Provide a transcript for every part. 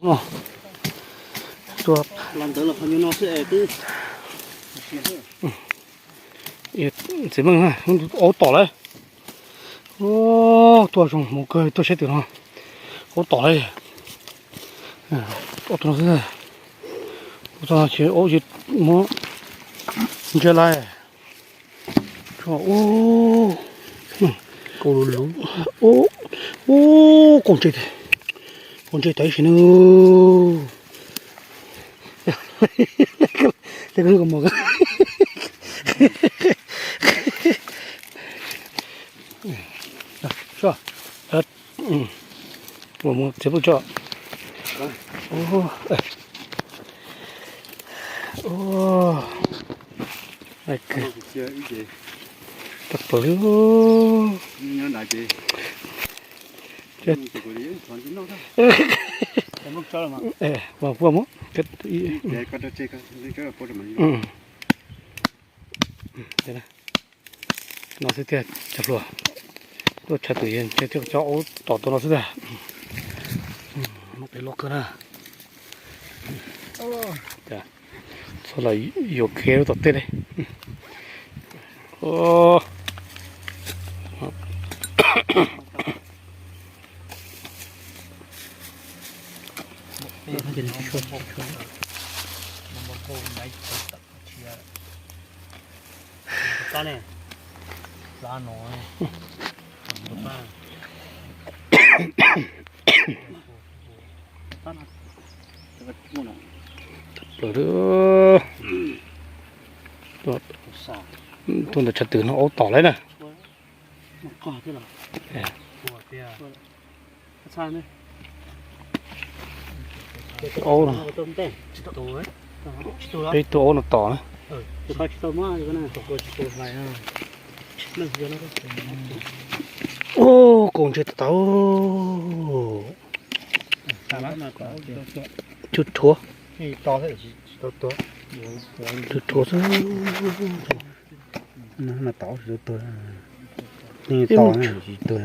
Tua los ntawd los qhov nyuag no xwb es twb txiv meej aub tom lawm. Tuaj zoo mus kawg tuaj saib twm no. Aub tom lawm. Ob tug no xwb. Tus no ces aub ces muab ntsia lawm. Ub, kaus ntse, kaus ntse tau ib sim neej. Txiav pw tso. Tag plaws li. No xwb tiag cov hluas. Tuaj tshaj twm yeej thiaj cov aub tom tua no xwb tiag. Muab pem loj kawg na. Txhob los yuam kev lub tom tej li. Plaws. Tuaj ntawm tshaj twm no aub tom lawm na. Aub no. Peb tug aub no tom na. Ub, kaus ntse tau. Tsuj rhuav. Tsuj rhuav xwb. Ntse tsis tuag.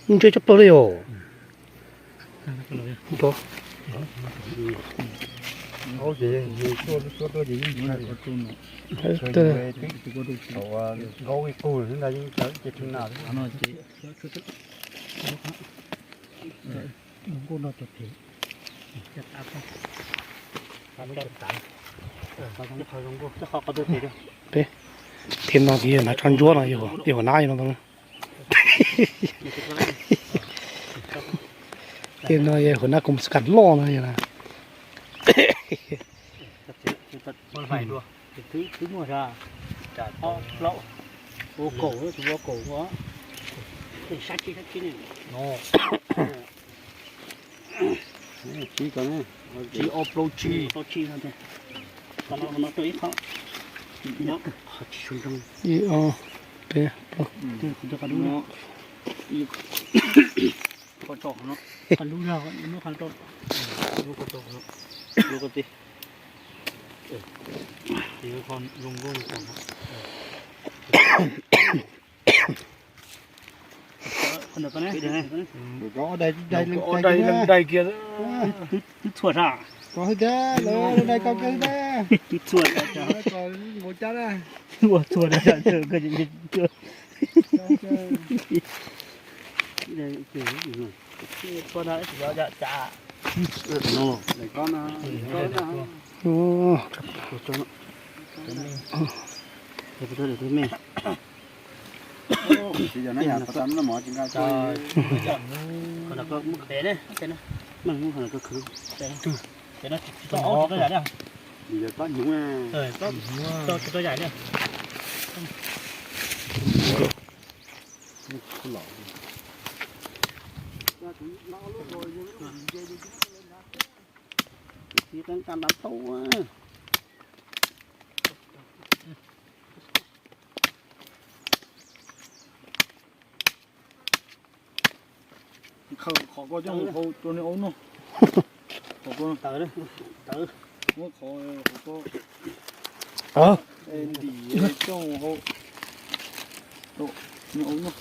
Ntse tshaj plaws li os. Peb thiab no ces yog hnav tsho ntsuab no, yog hauv nab no. Thiab no yog hauv nab koom kas loj no yog na. Tsib ob plaub tsib. Ib ob peb plaub. Twb txhua sab. Twb txhua sab. Ua txhua sab. Qhov ko coj mus hau rau nws aub noj. Qhov ko, muab qhov hauv ko, ntim coj mus hau rau nws aub noj.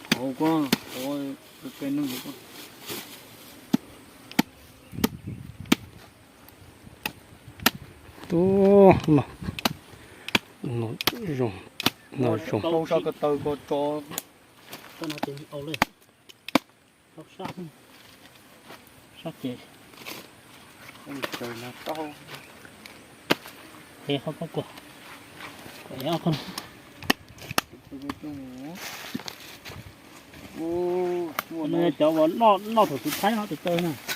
Qhov hauv ko, qhov ke neeg hauv ko. Ub, no, no zoo, no zoo. Rau sab ko taw ko tso. Sab ces, ces qhov kua, cov uas noj thaum tus thaib no tes taw na.